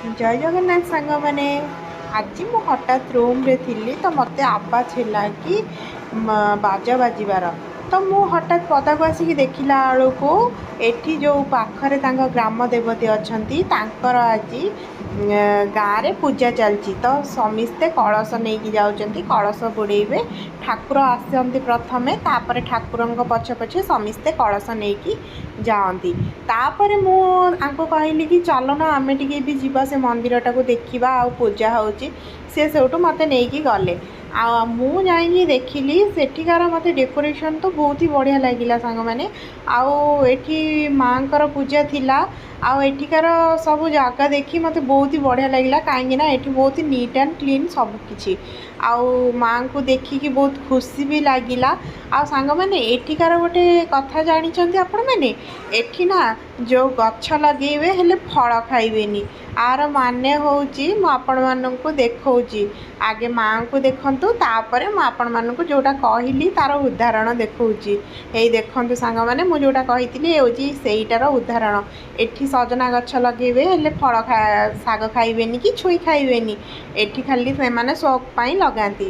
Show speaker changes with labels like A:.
A: ଜୟ ଜଗନ୍ନାଥ ସାଙ୍ଗମାନେ। ଆଜି ମୁଁ ହଠାତ୍ ରୁମ୍ରେ ଥିଲି ତ ମୋତେ ଆବାଜ ହେଲା କି ବାଜା ବାଜିବାର। ତ ମୁଁ ହଠାତ୍ ପଦାକୁ ଆସିକି ଦେଖିଲା ବେଳକୁ ଏଠି ଯେଉଁ ପାଖରେ ତାଙ୍କ ଗ୍ରାମ ଦେବତୀ ଅଛନ୍ତି, ତାଙ୍କର ଆଜି ଗାଁରେ ପୂଜା ଚାଲିଛି। ତ ସମସ୍ତେ କଳସ ନେଇକି ଯାଉଛନ୍ତି, କଳସ ବୁଡ଼େଇବେ। ଠାକୁର ଆସନ୍ତି ପ୍ରଥମେ, ତାପରେ ଠାକୁରଙ୍କ ପଛେ ପଛେ ସମସ୍ତେ କଳସ ନେଇକି ଯାଆନ୍ତି। ତାପରେ ମୁଁ ଆଙ୍କୁ କହିଲି କି ଚାଲ ନା, ଆମେ ଟିକେ ବି ଯିବା, ସେ ମନ୍ଦିରଟାକୁ ଦେଖିବା ଆଉ ପୂଜା ହେଉଛି। ସେ ସେଇଠୁ ମୋତେ ନେଇକି ଗଲେ ଆଉ ମୁଁ ଯାଇକି ଦେଖିଲି। ସେଠିକାର ମୋତେ ଡେକୋରେସନ୍ ତ ବହୁତ ହି ବଢ଼ିଆ ଲାଗିଲା ସାଙ୍ଗମାନେ। ଆଉ ଏଠି ମାଆଙ୍କର ପୂଜା ଥିଲା ଆଉ ଏଠିକାର ସବୁ ଜାଗା ଦେଖି ମୋତେ ବହୁତ ହି ବଢ଼ିଆ ଲାଗିଲା, କାହିଁକିନା ଏଠି ବହୁତ ନିଟ୍ ଆଣ୍ଡ କ୍ଲିନ୍ ସବୁକିଛି। ଆଉ ମାଆଙ୍କୁ ଦେଖିକି ବହୁତ ଖୁସି ବି ଲାଗିଲା। ଆଉ ସାଙ୍ଗମାନେ, ଏଠିକାର ଗୋଟେ କଥା ଜାଣିଛନ୍ତି ଆପଣମାନେ? ଏଠି ନା ଯେଉଁ ଗଛ ଲଗେଇବେ ହେଲେ ଫଳ ଖାଇବେନି। ଆର ମାନେ ହେଉଛି, ମୁଁ ଆପଣମାନଙ୍କୁ ଦେଖାଉଛି, ଆଗେ ମାଆଙ୍କୁ ଦେଖନ୍ତୁ, ତାପରେ ମୁଁ ଆପଣମାନଙ୍କୁ ଯେଉଁଟା କହିଲି ତାର ଉଦାହରଣ ଦେଖାଉଛି। ଏଇ ଦେଖନ୍ତୁ ସାଙ୍ଗମାନେ, ମୁଁ ଯେଉଁଟା କହିଥିଲି ହେଉଛି ସେଇଟାର ଉଦାହରଣ। ଏଠି ସଜନା ଗଛ ଲଗେଇବେ ହେଲେ ଫଳ ଶାଗ ଖାଇବେନି କି ଛୁଇଁ ଖାଇବେନି। ଏଠି ଖାଲି ସେମାନେ ସଉକ ପାଇଁ ଲଗାନ୍ତି।